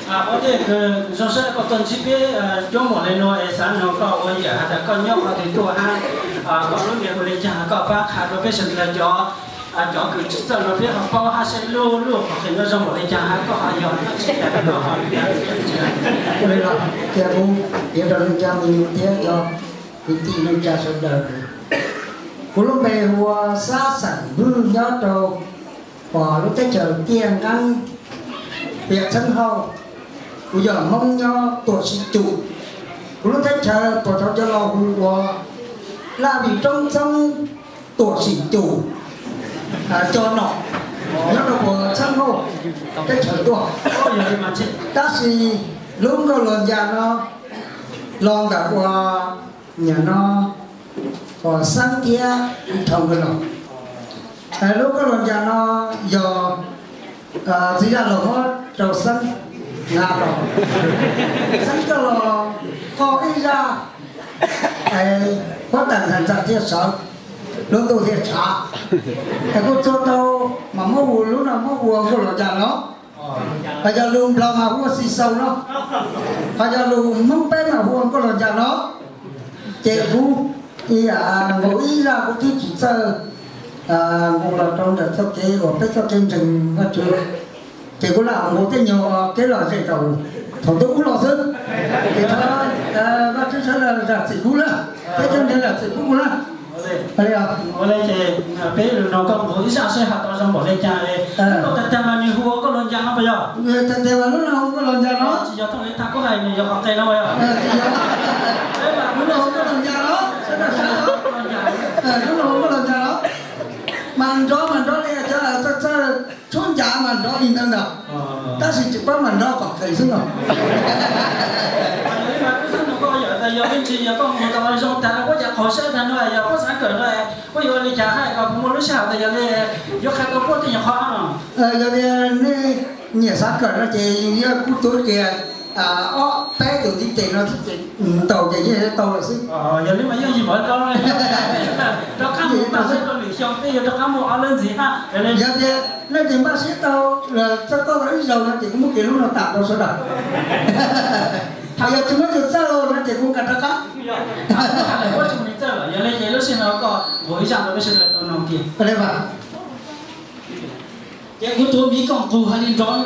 Ua ntej kws zoo sab koj tuaj ntsib peb cuab npaum le nuav es xav nug koj ua yam has tas koj nyob qhov twg tuaj hab koj lub npe hu le caag, koj pab qha rua peb sawv daws cov, cov kws tsis txawj no peb ho paub hab saib lub, lub qhov qhia no zoo npaum le caag hab koj ho yog nyob tsis tas no ho. Ua le los tias kuv piav rau neej tsa me nyuam thiab cov kwv tij neej tsa sawv daws. Kuv lub npe hu ua Xab Xeem Hwj nyob rau lub teb chaws Tiaj Nqeeb, huyện Xeev Hầu. Kuv yog Hmoob nyob Tuam Sim Cum. Kuv lub teb chaws puag thaum cov laus hu ua Laj Vim Roob Txoob Tuam Sim Cum, co nom nyob rau puag Xeev Hầu teb chaws tuaj. Tab sis lub Nkauj Lug Ncas no los ntawm ua nyam no ua Xeeb thiab Ib Thoo nkawd los. Lub Nkauj Lug Ncas no yog txiv zaj laug muab rau Xeeb nqa los. Xeeb coj los qog ib zaj, huab tais ntxhais ntxawm thiaj sawv, lub ntuj thiaj tshav. Es kuj txhua tau mas muab hu lub no muab hu ua Nkauj Lug Ncas no. Ho yog lus Nplog mas hu ua Xis Xaus no, ho yog lus Hmoob peb mas hu ua Nkauj Lug Ncas no. Ces kuv nqus ib zaj kuv twb tsis txawj nqus los rau ntawm txoj kev uas peb txoj kev ntseeg Vajtswv. Ces kuv lam nqus tej nyuag kev lom zem thaum ub los xwb. Ces thov Vajtswv sawv daws zam txim kuv na, peb cov neeg zam txim pub kuv na. Ua le ces peb lug nug koj nqus ib zaj seb has tau zoo npaum le caag. Lub no tag tag mas nws hu ua Nkauj Lug Ncas no puas yog? Tag tag mas lub no hu Nkauj Lug Ncas no. Tsis yog Thooj Li Thaj Kub hais nws yog qhov qe no puas yog? Lub no hu Nkauj Lug Ncas no, sawv daws saib os. Lub no hu Nkauj Lug Ncas no. Mas nrov mas nrov li cov txawj txawj tshuab ncav mas nrov li ntawd ntag, tab sis tsis paub mas nrov qhov qe xwb no. Yog le ntsis yog koj mus tau zoo tag puab cov qhov sab tag no yog puab xav kawm no, puab yuav ua li cas hab kom puas muaj lub sij hawm tas yog le yuav qha tau puab tej nyuag qhov no? Yog li nej nyiam xav kawm no ces yus yuav kub tub kiag ob peb tus ntiv tes no xwb ces tau ces yeej tau lawm xwb. Yog li mas yeej yus npaum li ko, rov qab mus npaj siab rau lwm xyoo peb yuav rov qab muaj ob lub ntxiv hab. Yog tias nej tes npaj siab tau los txog koj tau ib zaug no ces kuv muab kiag lub no tas rau sawv daws. Yog tsis muaj tus txawj no ces kuv nqa rov qab. Yog li ces lub sij hawm no koj nqus ib zaj rau peb sawv daws tau noog kiag. Ces kuv tuav miv koj nqus hais li nrov.